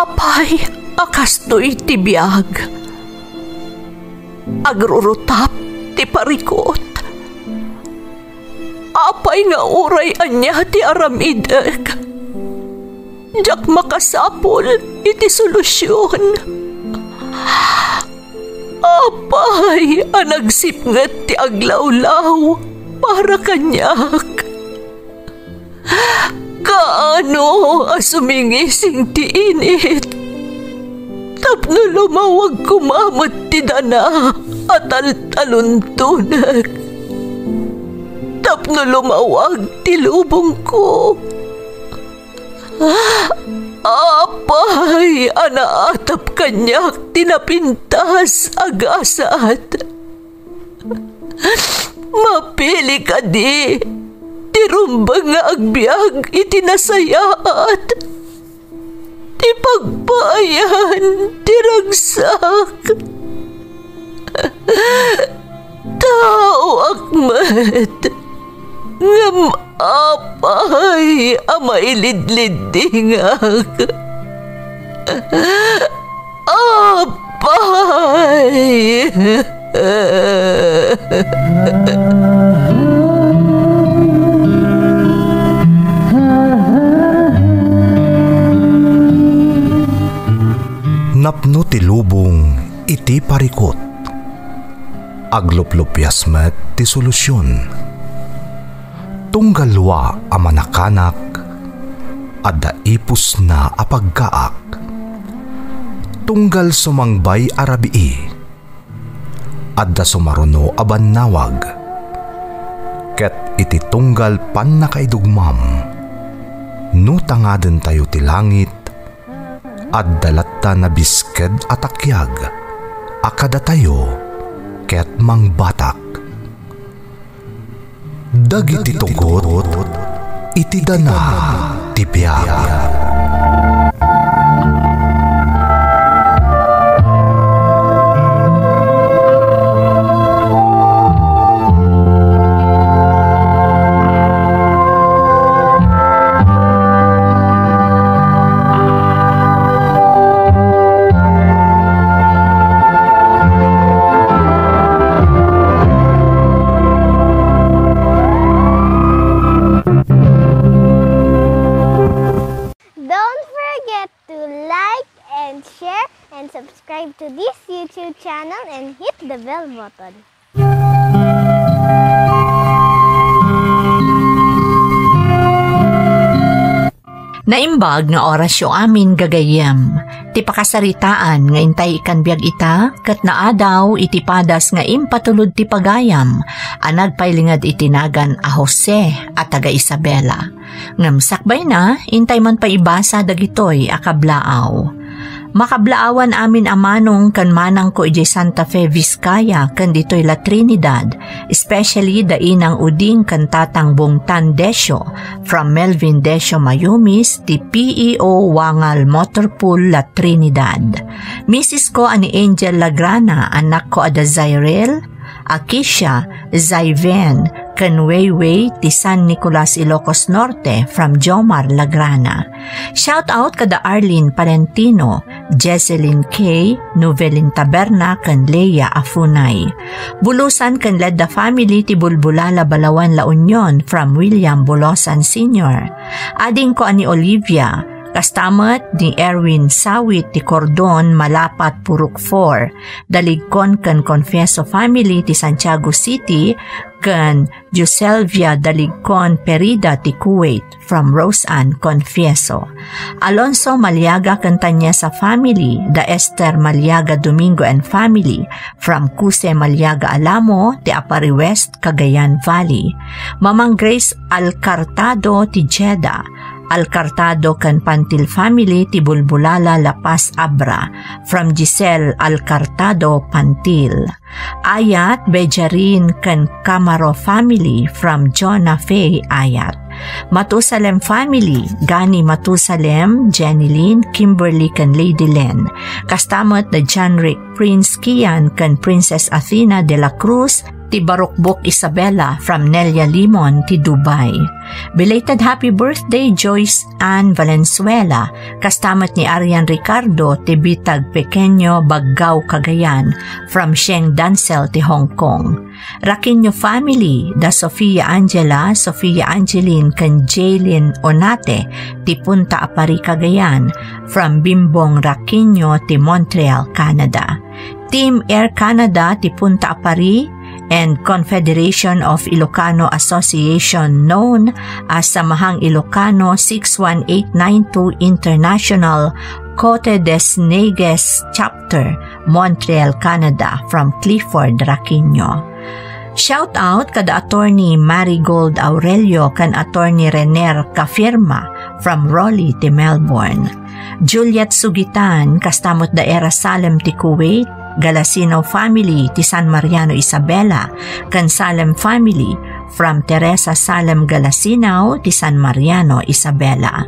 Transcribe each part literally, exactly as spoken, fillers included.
Apay a kastoy ti biag? Agrurutap ti parikut. Apay nga uray ania ti aramidek, diak makasapul iti solusion. Apay a nagsipnget ti aglawlaw para kaniak? Kaano a sumingising ti init tapno lumawag koma met ti dana a taltaluntonek, tapno lumawag ti lubongko? Apay a naatap kaniak ti napintas a gasat? Mapili kadi ti rumbeng nga agbiag iti nasayaat, ti pagpaayan ti ragsak? Taoak met, ngem apay a mailidliddingak? Apay! Napno ti lubong iti parikut. Agluplupias met ti solusion. Tunggal wa a manakanak, adda ipusna a paggaak. Tunggal sumangbay a rabii, adda sumaruno a bannawag. Ket iti tunggal pannakaidugmam, no tangadentayo ti langit, adda latta nabisked a takiag a kadatayo ket mangbatak. Dagiti tugot iti dana ti biag. Don't forget to like and share and subscribe to this YouTube channel and hit the bell button. Naimbag nga orasyo amin, gagayyem. Ti pakasaritaan nga intay ikkan biag ita, ket naadaw iti padas nga impatulod ti pagayam a nagpailinged iti nagan a Jose a taga Isabela. Ngem sakbayna, intay man pay ibasa dagitoy a kablaaw. Makablaawan amin a manong ken manangko idiay Santa Fe, Vizcaya, ken ditoy La Trinidad, especially da Inang Uding ken Tatang Bungtan Decio, from Melvin Decio Mayumis, ti P E O Wangal Motor Pool, La Trinidad. Misis ko a ni Angel Lagrana, anak ko a da Zairel, Akisha, Zaiven, ken Weiwei ti San Nicolas, Ilocos Norte, from Jomar Lagrana. Shout out kada Arlene Palentino, Jesselyn K, Novelin Taberna, ken Leia Afunay. Bulusan ken Ledda family ti Bulbulala, Balaoan, La Union, from William Bulusan Senior. Adingko a ni Olivia, kasta met ni Erwin Sawit ti Cordon, Malapat, Purok four. Daligkon ken Confieso family ti Santiago City, ken Joselvia Daligkon Perida ti Kuwait, from Rose Ann Confieso. Alonso Maliaga ken Tanyesa family, da Esther Maliaga Domingo and family, from Cuse Maliaga Alamo ti Aparri West, Cagayan Valley. Mamang Grace Alcartado ti Jeddah, Alcartado ken Pantil family ti Bulbulala, La Paz, Abra, from Giselle Alcartado Pantil. Ayat, Bejarin ken Camaro family, from Jonah Faye Ayat. Matusalem family, Gani Matusalem, Jenny Lynn, Kimberly ken Lady Len. Kasta met da John Rick Prince Kian ken Princess Athena de la Cruz, ti Barukbok Isabela from Nelia Limon ti Dubai. Belated happy birthday, Joyce Ann Valenzuela, kasta met ni Arian Ricardo ti bitag Pequeño, Baggao, Cagayan, from Sheng Dancel ti Hong Kong. Raquinho family, da Sofia Angela, Sofia Angeline, ken Jaylin Onate, ti Punta Apari, Cagayan, from Bimbong Raquinho, ti Montreal, Canada. Team Air Canada, ti Punta Apari, and Confederation of Ilocano Association, known as Samahang Ilocano six one eight nine two International, Cote des Neiges Chapter, Montreal, Canada, from Clifford Raquinho. Shout out kada Attorney Marigold Aurelio ken Attorney Rener Cafirma from Raleigh ti Melbourne. Juliet Sugitan, kasta met da Era Salem ti Kuwait, Galasinaw family ti San Mariano, Isabela, ken Salem family from Teresa Salem Galasinaw ti San Mariano, Isabela.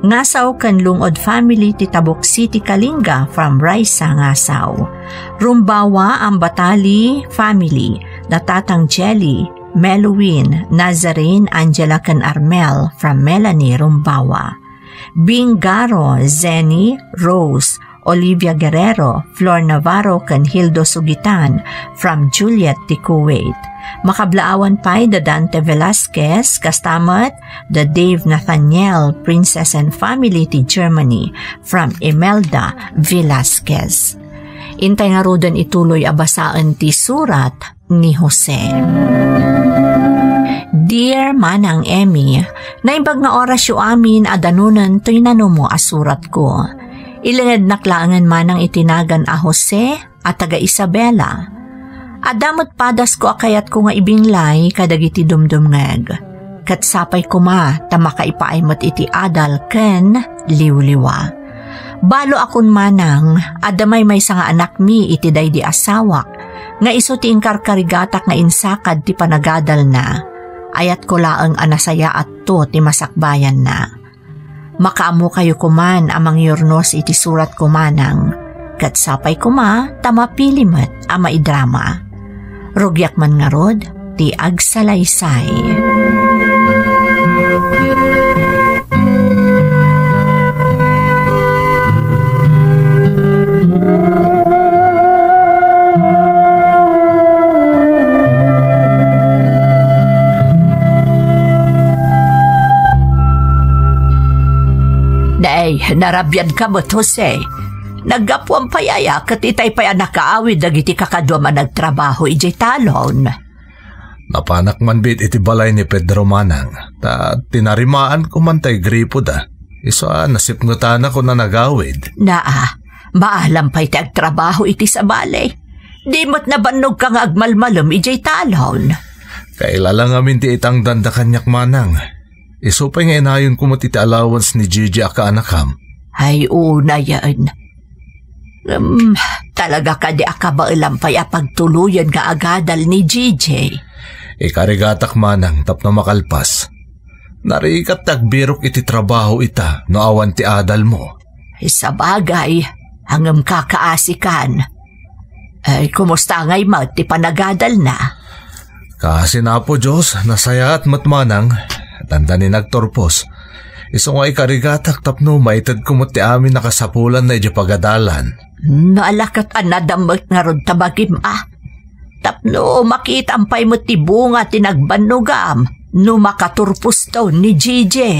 Ngasaw ken Lungod family ti Tabuk City, Kalinga from Raisa, Ngasaw. Rumbawa, Ambatali family, da Tatang Jelly, Meluin, Nazarene, Angela ken Armel from Melanie Rumbawa. Bing Garo, Zenny, Rose, Olivia Guerrero, Flor Navarro ken Hildo Sugitan from Juliet ti Kuwait. Makablaawan pay da Dante Velasquez, kasta met da Dave Nathaniel, Princess and family ti Germany from Imelda Velasquez. Intay ngaruden ituloy a basaen ti surat ni Jose. Dear Manang Emmy, naimbag nga orasyo amin a danunen toy nanumo a suratko. Ilingednak laengen manang iti nagan a Jose a taga Isabela. Adda met padasko a kayatko nga ibinglay kadagiti dumdumngeg. Ket sapay koma ta makaipaay met iti adal ken liwliwa. Balo a kun manang, adda maymaysa nga anakmi iti daydi asawak, nga isu ti inkarkarigatak nga insakad ti panagadalna. Ayatko laeng a nasayaatto ti masakbayanna. Makaammokayo koman a mangyurnos iti suratko manang, ket sapay koma ta mapili met a maidrama. Rugiak man ngarud ti agsalaysay. Nay, narabian ka met, Jose. Naggapuam pay aya ket itay pay a nakaawid dagiti kakaduam a nagtrabaho idiay talon. Napanak man bit iti balay ni Pedro manang, ta tinarimaanko man tay gripoda. Isu a nasipngetanakon a nagawid. Naa, maalam pay ti agtrabaho iti sabali. Di met nabannogka nga agmalmalem idiay talon. Kailala ngamin ti itangdanda kaniak manang. Isu pay nga inayonko met iti allowance ni Gigi a kaanakam. Ay, unayen. Ngem, talaga kadi a kabaelam pay a pagtuloyen nga agadal ni Gigi? Ikarigatak manang tapno makalpas. Narigat ti agbirok iti trabaho ita no awan ti adalmo. Sabagay, ngem kakaasikan. Ay, kumusta ngay met ti panagadalna? Kaasi na Apo Dios, nasayaat met manang, dandanin agturpos. Isu nga ikarigatak tapno maitedko met ti amin a kasapulanna idiay pagadalan. Nalakat a nadammet ngarud ta bagim a. Tapno makitam pay met ti bunga ti nagbannogam no makaturposto ni Gigi.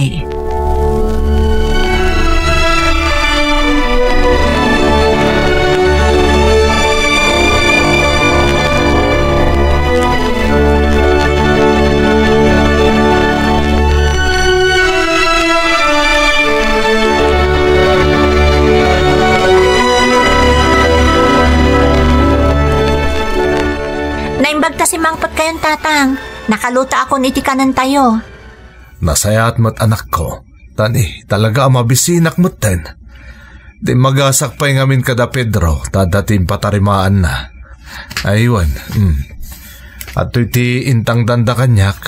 Naimbag ta simmangpet kayon, Tatang. Nakaluto akon iti kanentayo. Nasayaat met, anakko. Tani, talaga a mabisinak metten. Di magasak pay ngamin kada Pedro, ta adda ti impatarimaanna. Aywan, mm. Adtoy ti intangdanda kaniak,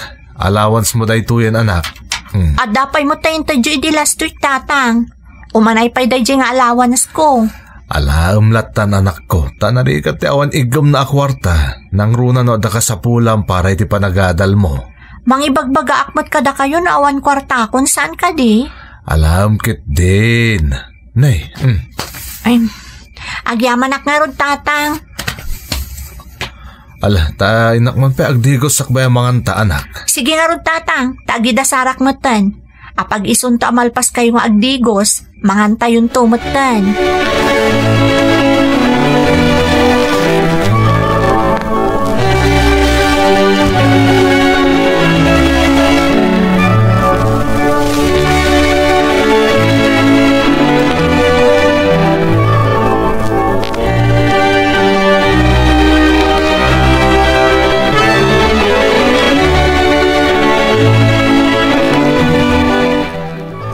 allowance mo daytoyen, anak. Mm. Adda pay met ta intedyo idi last week, Tatang. Umanay pay daydiay nga allowance ko. Alaem lattan, anakko, ta narigat ti awan iggemna a kuarta, nangruna no adda kasapulam para iti panagadalmo. Mangibagbagaak met kadakayo no awan kuartakon, saan kadi? Alaem ketdin. Nay, mm. Ay, agyamanak ngarud, Tatang. Ala, ta innak man pay agdigos sakbay a manganta, anak. Sige ngarud, Tatang, ta agidasarak metten. Apag-isunto a malpaskayo nga agdigos, mangantayonto metten.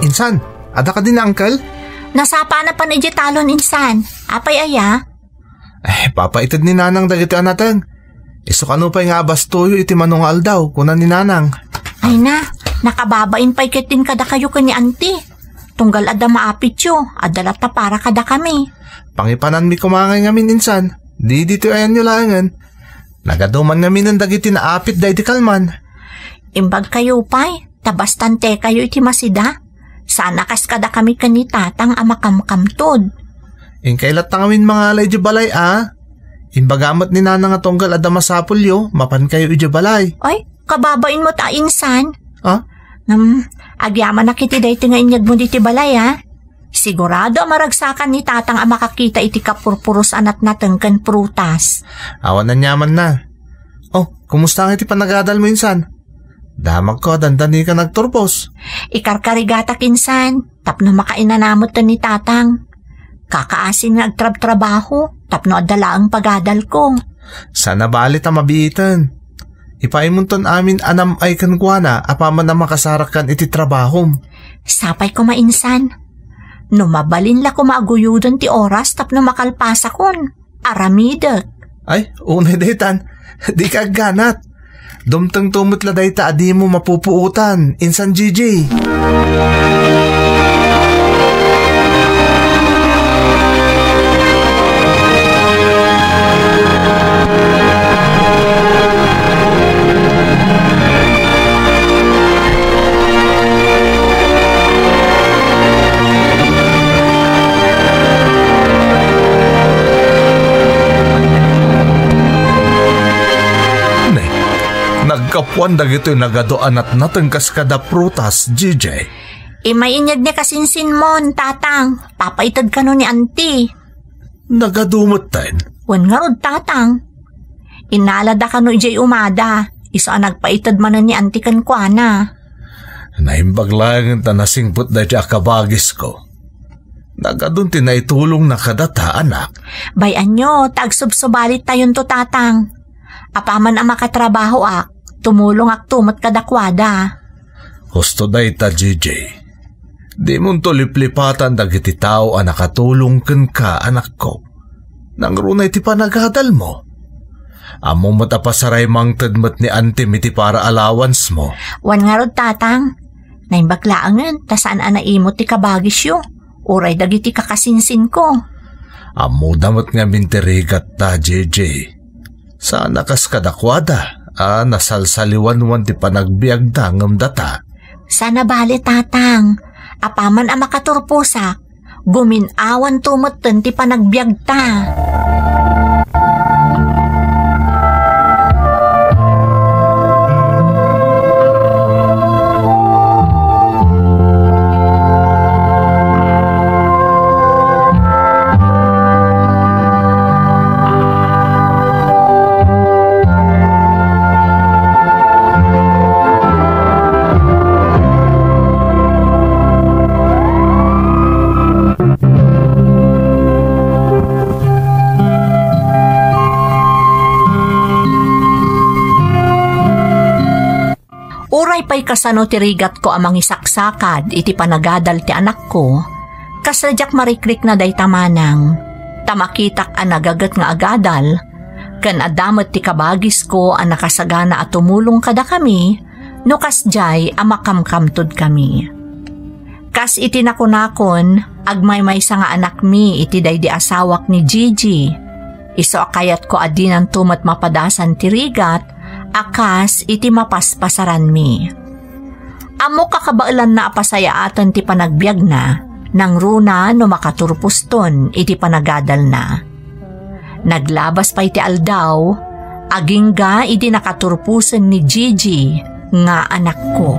Insan, adda kadi ni Uncle? Nasapana pan idiay talon, insan. Apay aya? Eh, papaited ni Nanang dagiti anateng. Isu kano pay nga abastoyo iti mano nga aldaw, kuna ni Nanang. Ay na, nakababain pay ketdin kadakayo ken ni Auntie. Tunggal adda maapityo, adda latta para kadakami. Pangipananmi koma ngay ngamin, insan. Di ditoy ayanyo laengen. Nagaduman ngaminen dagiti naapit daydi kalman. Imbagkayo pay, ta bastantekayo iti masida. Sana kas kadakami ken ni Tatang a makamkamtod. Inkay latta ngamin mangala idiay balay a. Imbaga met ni Nanang a tunggal adda masapulyo, mapankayo idiay balay. Ay, kababain met a, insan. Ah? Ngem, agyamanak iti daytoy nga inyegmo ditoy balay a. Sigurado a maragsakan ni Tatang a makakita iti kapurpuros a natnateng ken prutas. Awan aniamanna. Oh, kumusta nga iti panagadalmo, insan? Damagko a dandani ka nagturpos. Ikarkarigatak, insan, tapno makainana metten ni Tatang. Kakaasin nga agtrabtrabaho, tapno adda laeng pagadalko. Sana bali ta mabiiten. Ipaimonton amin a nam-ay kenkuana apaman a makasarakan iti trabahom. Sapay koma, insan. No mabalin la koma a guyoden ti oras tapno makalpasakon, aramidek. Ay, unay daytan. Dika agganat. Dumtengto met la dayta a dimo mapupuotan, insan Gigi. Ne, nagkapuan dagitoy nagadu a natnateng kas kada prutas, Gigi. Imay inyeg ni kasinsinmon, Tatang. Papaited kano ni Auntie. Nagadu metten. Wen ngarud, Tatang. Innalada kano idiay umada, isu a nagpaited manen ni Auntie kenkuana. Naimbag laengen ta nasingpet daytoy a kabagisko. Nagadun ti naitulongna kadata, anak. Bay-anyo, ta agsubsubalittayonto, Tatang. Apaman a makatrabahoak, tumulongakto met kadakuada. Husto dayta, Gigi. Dimonto liplipatan dagiti tao a nakatulong kenka, anakko. Nangruna iti panagadalmo. Ammo met a pasaray mangted met ni Auntie iti para allowance mo. Wen ngarud, Tatang. Naimbag laengen, ta saan a naimut ti kabagisyo, uray dagiti kakasinsinko. Ammoda met ngamin ti rigatta, Gigi. Saan a kas kadakuada a nasalsaliwanwan ti panagbiagda ngem data. Sana bale, Tatang. Apaman a makaturposak, gumin-awanto metten ti panagbiagta. Uray pay kasano ti rigatko a mangisaksakad iti panagadal ti anakko, kasla diak marikrikna dayta manang, ta makitak a nagaget nga agadal, ken adda met ti kabagisko a nakasagana a tumulong kadakami no kasdiay a makamkamtodkami. Kas iti nakunakon, Agmaymaysa nga anakmi iti daydi asawak ni Gigi. Isu a kayatko a dinanto met mapadasan ti rigat a kas iti mapaspasaranmi. Ammok a kabaelanna a pasayaaten ti panagbiagna, nangruna no makaturposton iti panagadalna. Naglabas pay ti aldaw, agingga idi nakaturposen ni Gigi nga anakko.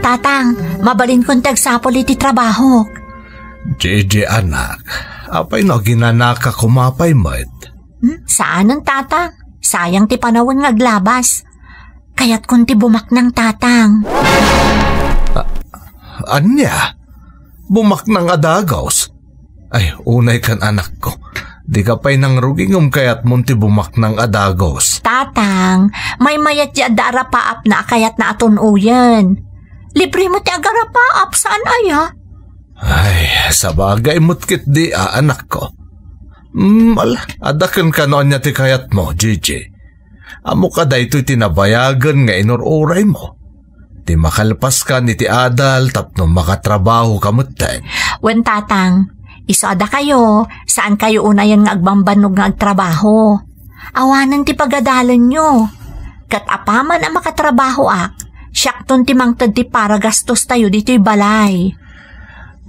Tatang, mabalinkon ti agsapul iti trabahok. Gigi, anak, apay no aginanaka koma pay met? Hmm, saanen, Tatang. Sayang ti panawen nga aglabas. Kayatkon ti bumaknang, Tatang. A-, ania? Bumaknang a dagus? Ay, unay kan, anakko. Dika pay nangrugi ngem kayatmon ti bumaknang a dagus. Tatang, maymayat ti adda arapaapna a kayatna a tun-oyen. Libre met ti agarapaap, saan aya? Ay, sabagay met ketdi a, anakko. Mm, ala, adda kenka no ania ti kayatmo, Gigi. Ammok a daytoy ti nabayagen nga inur-uraymo. Ti makalpaskan iti adal tapno makatrabahoka metten. Wen, Tatang, isu a dakayo, saankayo unayen nga agbambannog nga agtrabaho. Awanen ti pagadalenyo. Ket apaman a makatrabahoak, siakton ti mangted ti paragastostayo ditoy balay.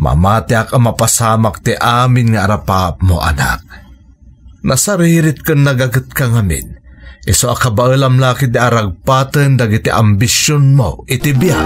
Mamatiak a mapasamak ti amin nga arapaapmo, anak. Nasaririt ken nagagetka ngamin. Isu a kabaelam la ketdi a ragpaten dagiti ambisionmo iti biag.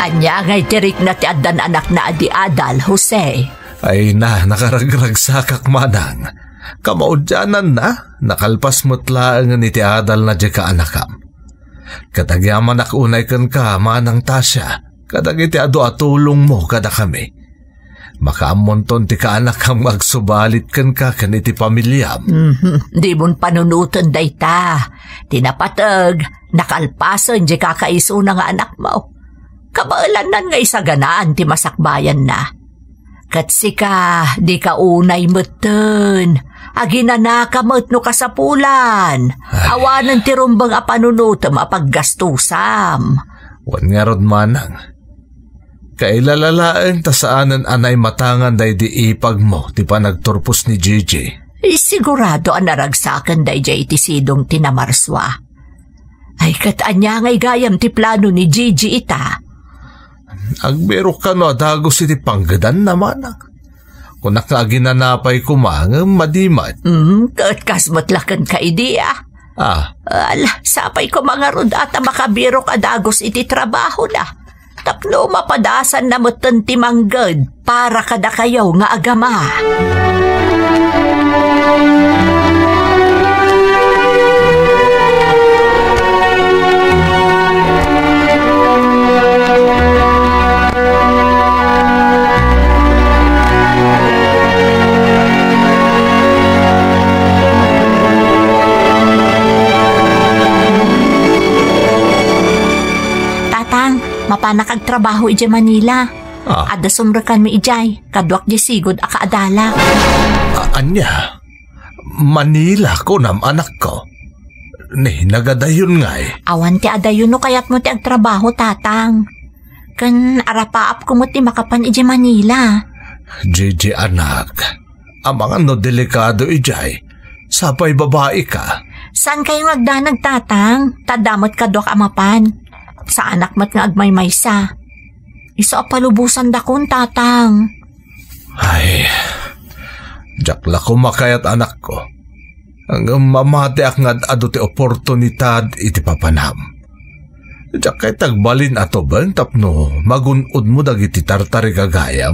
Ania ngay ti rikna ti addan anakna a di adal, Jose? Ay na, nakaragragsakak, manang. Kamaudiananna, nakalpas met laengen iti adalna diay kaanakam. Ket agyamanak unay kenka, Manang Tasha, kadagiti adu a tulongmo kadakami. Makaammonton ti kaanakam nga agsubalit kenka ken iti pamiliam. Mhm. Dimon panunoten dayta. Ti napateg, nakalpasen diay kakaisuna nga anakmo. Kabaelannan nga isaganaan ti masakbayanna. Ket sika, dika unay metten. Aginanaka met no kasapulan. Ay. Awanen ti rumbeng a panunotem a paggastosam. Wen ngarud, manang. Kailala laeng ta saanen a naimatangan daydi ipagmo ti panagturpos ni Gigi. Eh, sigurado a naragsaken daydiay iti sidong ti namarsua. Ay, ket ania ngay gayam ti plano ni Gigi ita? Agbirok kano a dagus iti panggedanna, manang. Kunak nga aginana pay koma ngem madi met. Hmm, ket kas met la kenka idi, a. Ah. Ala, sapay koma ngarud a ta makabirok a dagus iti trabahona. Tapno mapadasanna metten ti mangged para kadakayo nga agama. Tatang, mapanak agtrabaho idiay Manila. Ah. Adda sumrekanmi idiay, kaduak diay sigud a kaadalak. A-, ania? Manila, kunam, anakko? Ni, nagadayon ngay? Awan ti adayon no kayatmo ti agtrabaho, Tatang. Ken arapaapko met ti makapan idiay Manila. Gigi, anak, amangan no delikado idiay. Sapay babaika. Saankayo nga agdanag, Tatang? Ta adda met kaduak a mapan. Saanak met nga agmaymaysa. Isu a palubosandakon, Tatang. Ay, diak la koma kayat, anakko. Ngem mamatiak nga ad-adu ti oportunidad iti papanam. Diak kayat agbalin a tuben tapno magun-odmo dagiti tartarigagayam,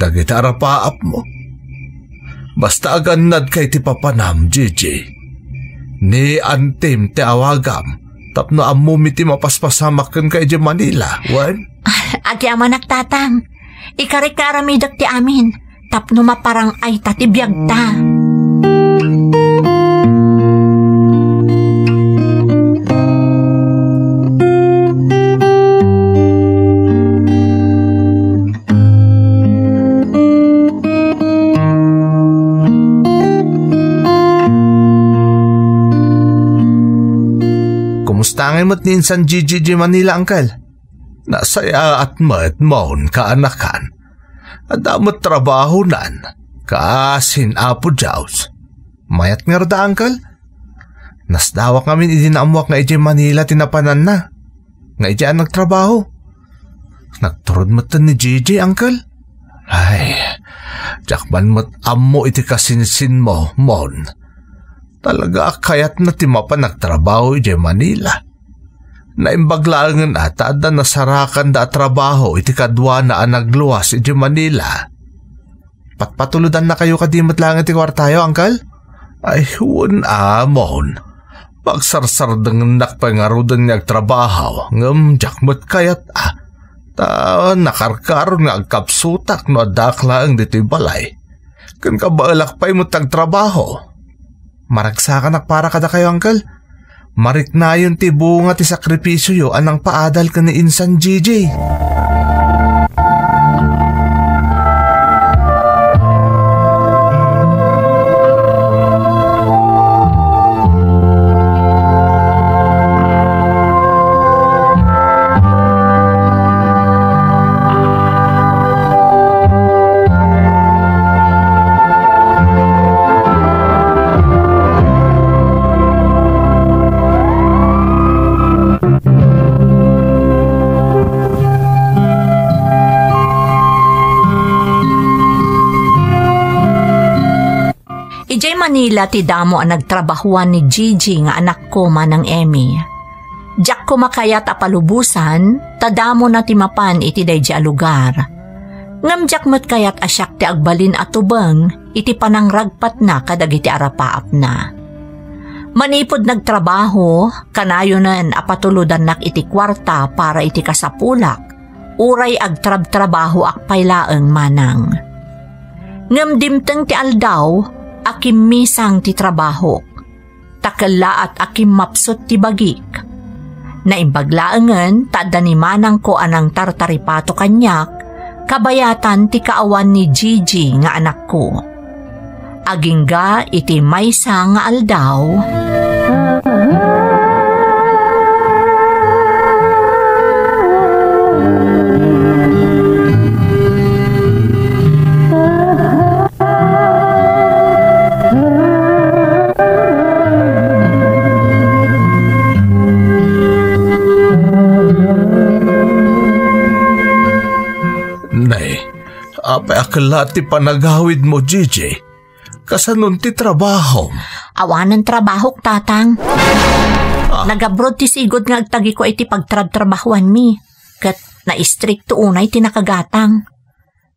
dagiti arapaapmo. Basta agannadka iti papanam, Gigi. Ni antim ti awagam tapno ammomi ti mapaspasamak kenka idiay Manila, wen? Agyamanak, Tatang. Ikarik nga aramidek ti amin tapno maparang-ayta ti biagta. Kumusta ngay met ni insan Gigi idiay Manila, Uncle? Nasayaat met, Mon, kaanakan. Adda met trabahonan, kasin Apo Dios. Mayat ngarud, Uncle? Nasdawak ngamin idi naammoak nga idiay Manila ti napananna. Nga idiay a nagtrabaho. Nagturod metten ni Gigi, Uncle. Ay, diak man met ammo iti kasinsinmo, Mon. Talaga a kayatna ti mapan nagtrabaho idiay Manila. Naimbag laengen a ta adda nasarakanda a trabaho iti kaduana a nagluas idiay Manila. Patpatulodannakayo kadi met laeng iti kuartayo, Uncle? Ay, wen a, Mon. Pagsarsardengennak pay ngaruden nga agtrabaho, ngem diak met kayat a. Ta nakarkaron nga agkapsutak no addaak laeng ditoy balay. Ken kabaelak pay met ti agtrabaho. Maragsakanak para kadakayo, Uncle. Mariknayon ti bunga ti sakripisioyo a nangpaadal ken ni Insan Gigi. Idiay Manila ti damo a nagtrabahoan ni Gigi nga anakko, Manang Emmy. Diak koma kayat a palubosan, ta damona ti mapan iti daydi a lugar. Ngem diak met kayat a siak ti agbalin a tubeng iti panangragpatna kadagiti arapaapna. Manipud nagtrabaho, kanayonen a patulodannak iti kuarta para iti kasapulak, uray agtrabtrabahoak pay laeng manang. Ngem dimteng ti aldaw a kimmisang ti trabahok, ta kellaat a kimmapsut ti bagik. Naimbag laengen ta adda ni manangko a nangtartaripato kaniak, kabayatan ti kaawan ni Gigi nga anakko. Agingga iti maysa nga aldaw. Nay, apay a kellaat ti panagawidmo, Gigi? Kasanon ti trabahom? Awanen trabahok, Tatang. Ah. Nagabroad ti sigud nga agtagiko iti pagtrabtrabahoanmi. Ket naistrikto unay ti nakagatang.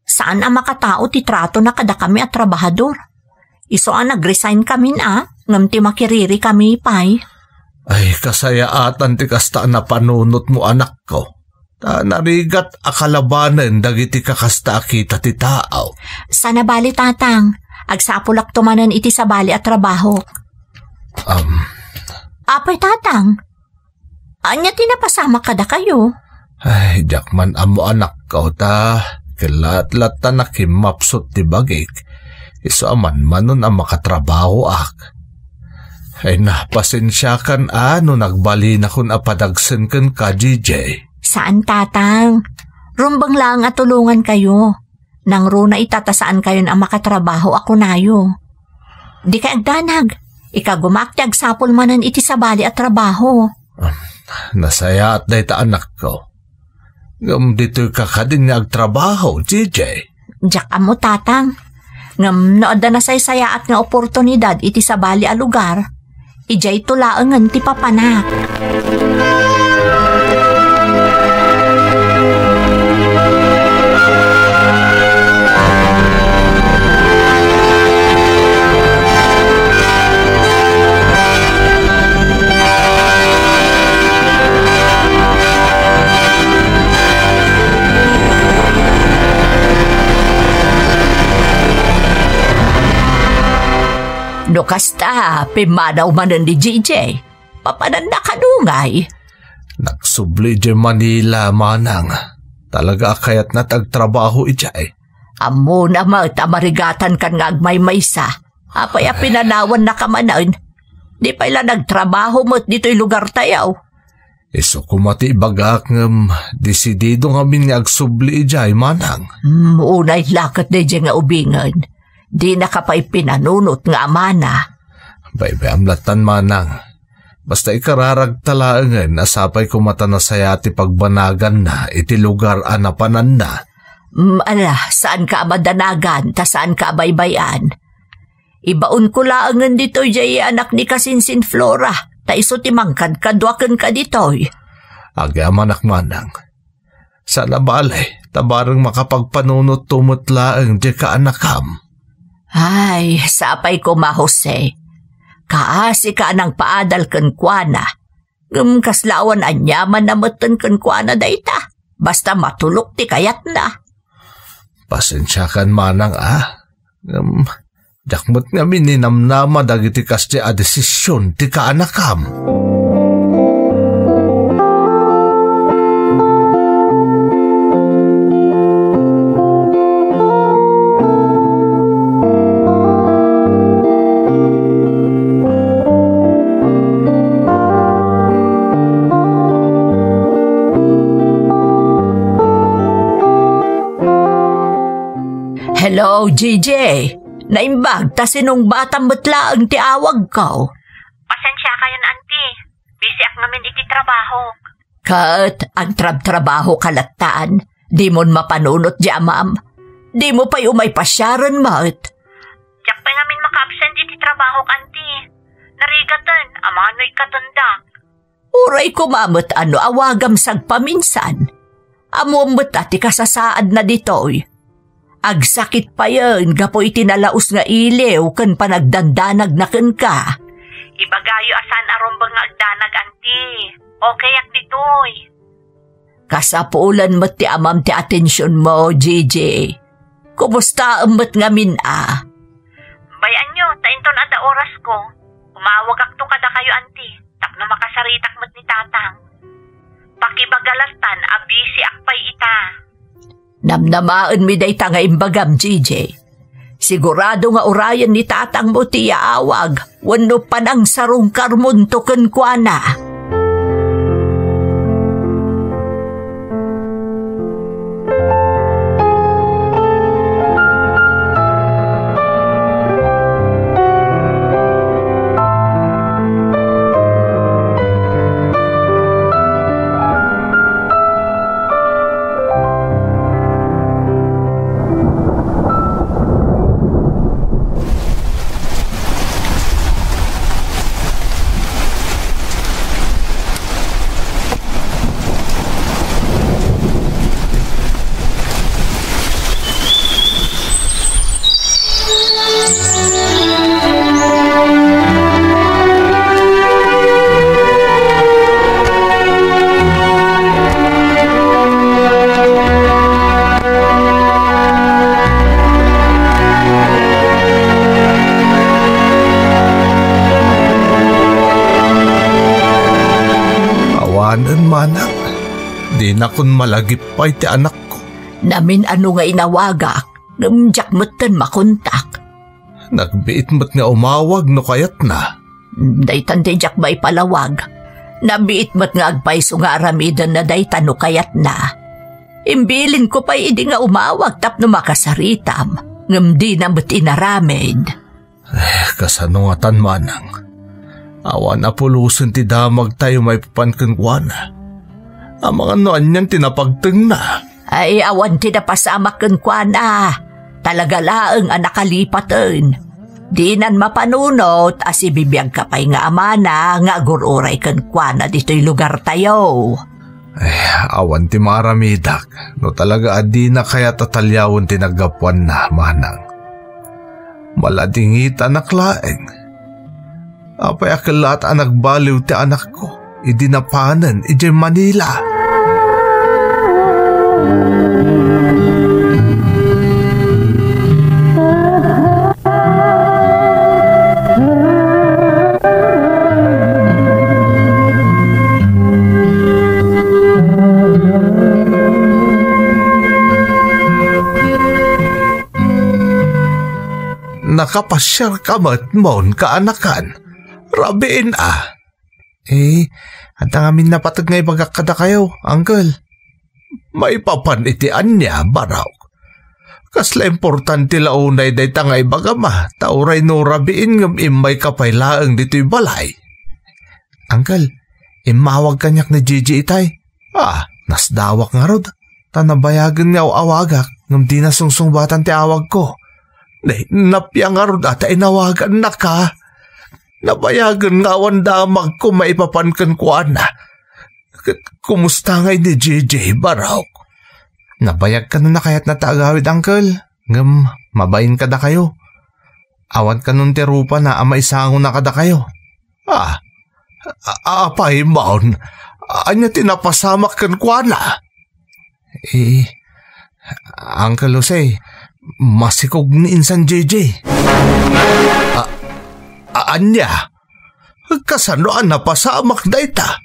Saan a makatao ti tratona kadakami a trabahador. Isu a nag-resign kamin a, ngem ti makiririkami pay. Ay, kasayaatan ti kasta a napanunotmo, anakko. Ta narigat a kalabanen dagiti kakasta a kita ti tao. Saan a bali, Tatang. Agsapulakto manen iti sabali a trabaho. Am. Apay, Tatang? Ania ti napasamak kadakayo? Ay, diak man ammo, anakko, ta kellaat latta a kimmapsut ti bagik. Isu a manmanon a makatrabahoak. Ay, na, pasensiakan a no nagbalinakon a padagsen kenka, Gigi. Saan, Tatang. Rumbeng laeng a tulongankayo. Nangruna ita ta saankayon a makatrabaho a kunayo. Dikay agdanag. Ikagumaak ti agsapul manen iti sabali a trabaho. Ah, nasayaat dayta, anakko. Ngem ditoyka kadin nga agtrabaho, Gigi? Diak ammo, Tatang. Ngem no adda nasaysayaat nga oportunidad iti sabali a lugar, idiayto laengen ti papanak. No kasta, pimmanaw manen ni J J. Papananna kano ngay? Nagsubli idiay Manila, manang. Talaga a kayatna ti agtrabaho idiay. Ammona met a marigatan kan nga agmaymaysa. Apay a pinanawannaka manen? Di pay la nagtrabaho met ditoy lugartayo. Isu koma ti ibagak ngem desidido ngamin nga agsubli idiay, manang. Hmm, unay la ket daydiay nga ubingen. Dinaka pay pinanunot nga amana. Baybay-am lattan, manang. Basta ikararagta laengen a sapay koma ta nasayaat ti pagbanaganna iti lugar a napananna. Mm, ala, saanka a madanagan, ta saanka a baybay-an. Ibaonko laengen ditoy diay anak ni Kasinsin Flora, ta isu ti mangkadkadua kenka ditoy. Agyamanak, manang. Saan a bale, ta bareng makapagpanunotto met laeng diay kaanakam. Ay, sapay koma, Jose. Kaasika a nangpaadal kenkuana. Ngem kasla awan aniamanna metten kenkuana dayta. Basta matulok ti kayatna. Pasensiakan, manang, a. Ngem, diak met ngamin ninamnama dagiti kasdi a desisyon ti kaanakam. Hello, J J. Naimbag ta sinungbatam met laeng ti awagko. Pasensiakayon, Auntie. Bisiak ngamin iti trabahok. Ket agtrabtrabahoka lattan, dimon mapanunot diay amam. Dimo pay umay pasiaren met. Diak pay ngamin maka-absent iti trabahok, Auntie. Narigaten, amanoy katendak. Uray koma met a no awagam sagpaminsan. Ammom met a ti kasasaadna ditoy. Agsakit payen gapu iti nalaus nga iliw ken panagdandanagna kenka. Ibagayo a saan a rumbeng nga agdanag, Auntie. Okayak ditoy. Kasapulan met ti amam ti atensionmo, J J. Kumustaem met ngamin a? Bay-anyo, ta inton adda orasko, umawagakto kadakayo, Auntie, tapno makasaritak met ni Tatang. Pakibaga lattan a bisiak pay ita. Namnamaenmi dayta nga imbagam, J J. Sigurado nga urayen ni tatangmo ti yaawag wenno panangsarungkarmonto kenkuana. Awanen, manang. Dinakon malagip pay ti anakko. Namin-ano nga inawagak, ngem diak metten makontak. Nagbiit met nga umawag no kayatna. Daytan ti diak maipalawag. Nabiit met nga agpayso nga aramidenna dayta no kayatna. Imbilinko pay idi nga umawag tapno makasaritam, ngem dina met inaramid. Eh, kasano ngatan, manang? Awan a pulosen ti damagtayo maipapan kenkuana. Amangan no anian ti napagtengna. Ay, awan ti napasamak kenkuana. Talaga laeng a nakalipaten. Dinan mapanunot a sibibiagka pay nga amana nga agur-uray kenkuana ditoy lugartayo. Eh, awan ti maaramidak no talaga a dina kayat a taliawen ti naggapuanna, manang. Maladingitanak laeng. Apay a kellaat a nagbaliw ti anakko idi napanen idiay Manila? Nakapasiarka met, Mon, kaanakan. Rabiin a. Eh, adda ngamin napateg nga ibagak kadakayo, uncle. Maipapan iti ania, Barok? Kasla importante la unay dayta nga ibagam a, ta uray no rabiin ngem immayka pay laeng ditoy balay. Uncle, immawag kaniak ni Gigi itay. Ah, nasdawak ngarud. Ta nabayagen nga aw-awagak, ngem dina sungsungbatan ti awagko. Nay, napia ngarud a ta inawagannaka. Nabayagen nga awan damagko maipapan kenkuana. Ket kumusta ngay ni Gigi, Barok? Nabayag kano na kayat na ta agawid, uncle. Ngem mabain kadakayo. Awan kanon ti rupana a maisangona kadakayo. Ah, a-, apay, Mon? Ania ti napasamak kenkuana? Eh, Uncle Jose, masikog ni insan J J. A-, a-, ania? Kasano a napasamak dayta?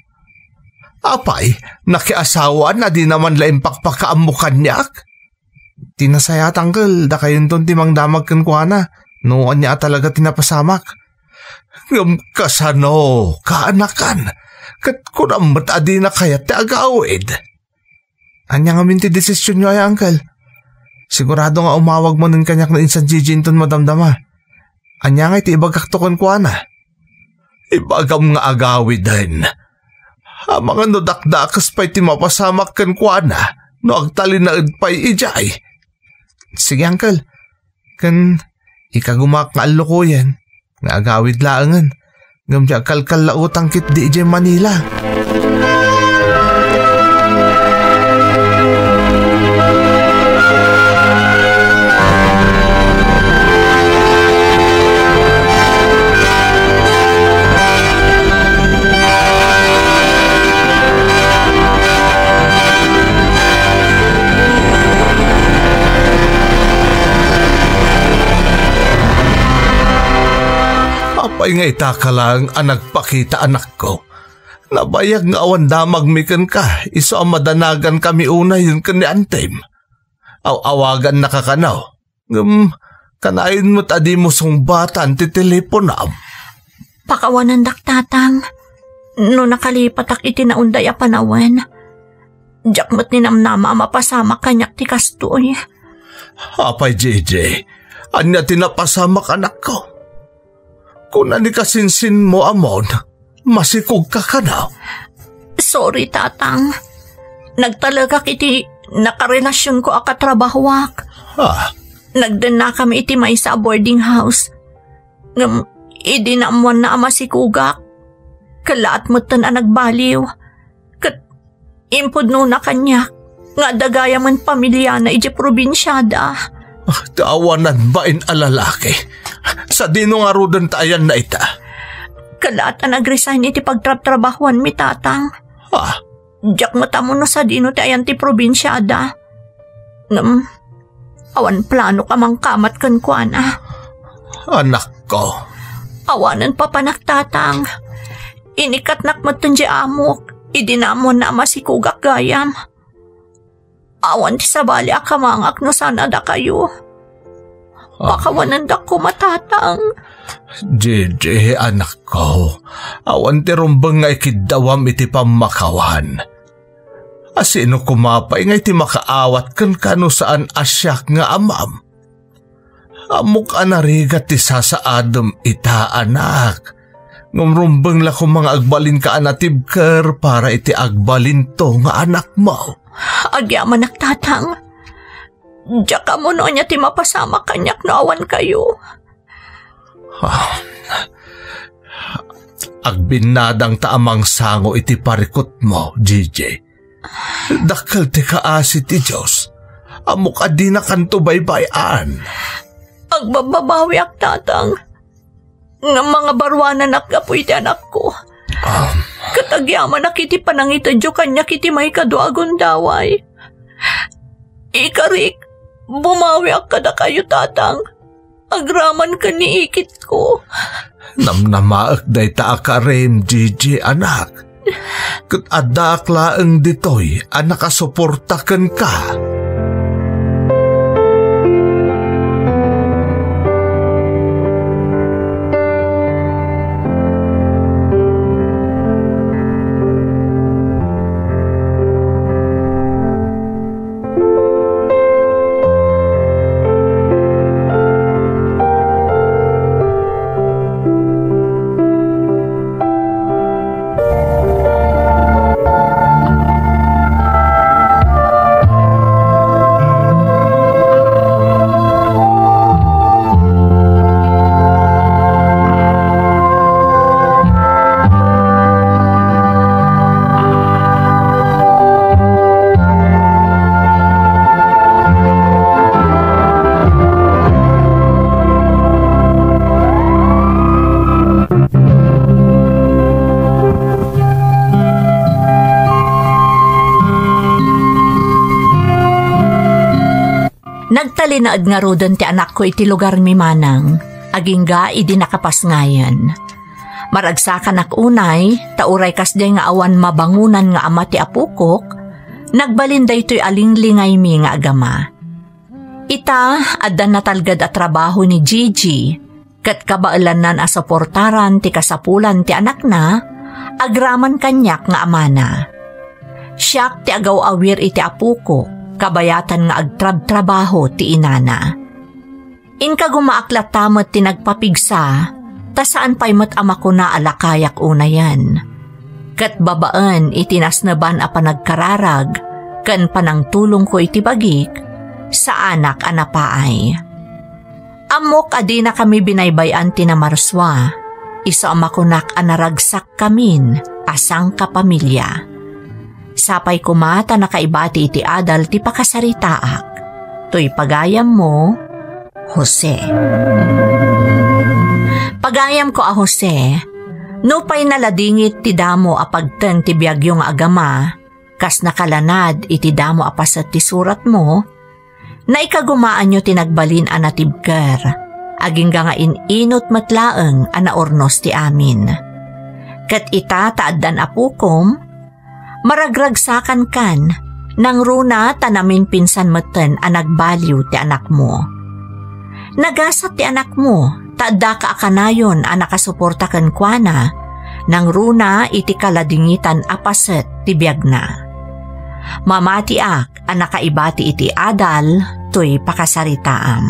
Apay, nakiasawaan a di naman la impakpakaammo kaniak? Ti nasayaat, uncle, dakayonton ti mangdamag kenkuana no ania a talaga ti napasamak. Ngem kasano, kaanakan? Ket kunam met a dina kayat ti agawid. Ania ngamin ti desisionyo aya, uncle? Sigurado nga umawag manen kaniak no insan Gigi inton madamdama. Ania ngay ti ibagakto kenkuana? Ibagam nga agawiden. Amangan no dakdakes pay ti mapasamak kenkuana no agtalinaed pay idiay. Sige, uncle. Ken ikagumak nga allukoyen nga agawid laengen, ngem di agkalkallautang ketdi idiay Manila. Apay nga ita ka laeng a nagpakita, anakko? Nabayag nga awan damagmi kenka, isu a madanagankami unayen ken ni antim. Aw-awagannaka kano, ngem kanayon met a dimo sungbatan ti teleponam. Pakawanendak, Tatang, no nakalipatak iti naunday a panawen. Diak met ninamnama a mapasamak kaniak ti kastoy. Apay, J J, ania ti napasamak, anakko? Kuna ni kasinsinmo, Amon, masikogka kano? Sorry, Tatang. Nagtalekak iti nakarelasionko a katrabahoak. Ah. Nagdennakami iti maysa a boarding house. Ngem idi naammoanna a masikogak, kellaat metten a nagbaliw. Ket impudnona kaniak nga adda gayamen pamiliana idiay probinsiada. Ah, awanan bain a lalaki. Sadino ngaruden ta ayanna ita? Kellaat a nag-resign iti pagtrabtrabahoanmi, Tatang. Ah. Diak met ammo no sadino ti ayan ti probinsiada. Ngem, awan planok a mangkamat kenkuana. Anakko. Awanen papanak, Tatang. Inikkatnak metten diay amok idi naammoanna a masikogak gayam. Awan ti sabali a kamangak no saan a dakayo. Ah. Pakawanendak koma, Tatang. J J, anakko, awan ti rumbeng nga ikiddawam iti pammakawan. Asino koma pay nga iti makaawat kenka no saan a siak nga amam? Ammok a narigat ti sasaadem ita, anak. Ngem rumbeng la koma nga agbalinka a natibker para iti agbalinto nga anakmo. Agyamanak, Tatang. Diak ammo no ania ti mapasamak kaniak no awan kayo. Ah, agbinnadangta a mangsango iti parikutmo, J J. Dakkel ti kaasi ti Dios. Ammok a dinakanto baybay-an. Agbabbabawiak, Tatang. Ngem mangabaruananak gapu iti anakko. Ah. Ket agyamanak iti panangitedyo kaniak iti maikadua a gundaway. Ikarik, bumawiak kadakayo, Tatang. Agraman ken ni ikitko. Namnamaek dayta a karim, J J, anak. Ket addaak laeng ditoy a nakasuporta kenka. Sinaed ngaruden ti anakko iti lugarmi manang, agingga idi nakapasngayen. Maragsakanak unay, ta uray kasdiay nga awan mabangonan nga ama ti apokok, nagbalin daytoy a linglingaymi nga agama. Ita, adda natalged a trabaho ni Gigi, ket kabaelannan a suportaran ti kasapulan ti anakna, agraman kaniak nga amana. Siak ti agaw-awir iti apokok, kabayatan nga agtrabtrabaho ti inana. Inkagumaak latta met ti nagpapigsa, ta saan pay met a makuna a lakayak unayen. Ket babaen iti nasneban a panagkararag ken panangtulongko iti bagik, saanak a napaay. Ammok a dinakami binaybay-an ti namarsua, isu a makunak a naragsak kamin a sangkapamilya. Sapay koma ta nakaibati iti adal ti pakasaritaak. Toy pagayammo, Jose. Pagayamko a Jose, nupay naladingit ti damo a pagteng ti biagyo nga agama, kas nakalanad iti damo a paset ti suratmo, naikagumaanyo ti nagbalin a natibker, agingga nga in-inut met laeng a naurnos ti amin. Ket ita ta addan apokom, maragragsakankan, nangruna ta naminpinsan metten a nagbaliw ti anakmo. Nagasat ti anakmo, ta addaka a kanayon a nakasuporta kenkuana, nangruna iti kaladingitan a paset ti biagna. Mamatiak a nakaibati iti adal toy pakasaritaam.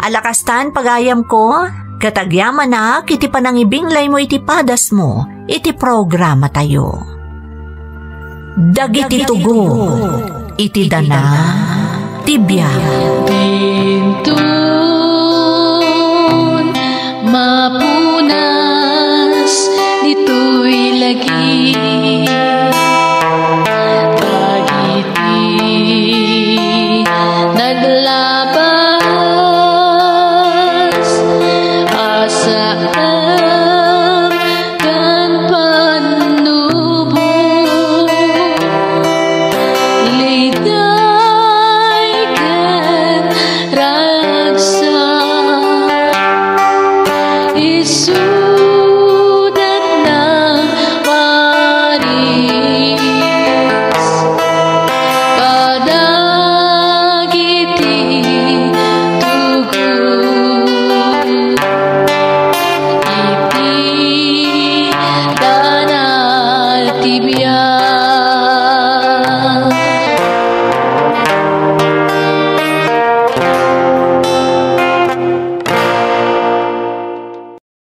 Alakastan pagayamko, ket agyamanak iti panangibinglaymo iti padasmo iti programatayo. Dagiti tugo iti dana ti biag.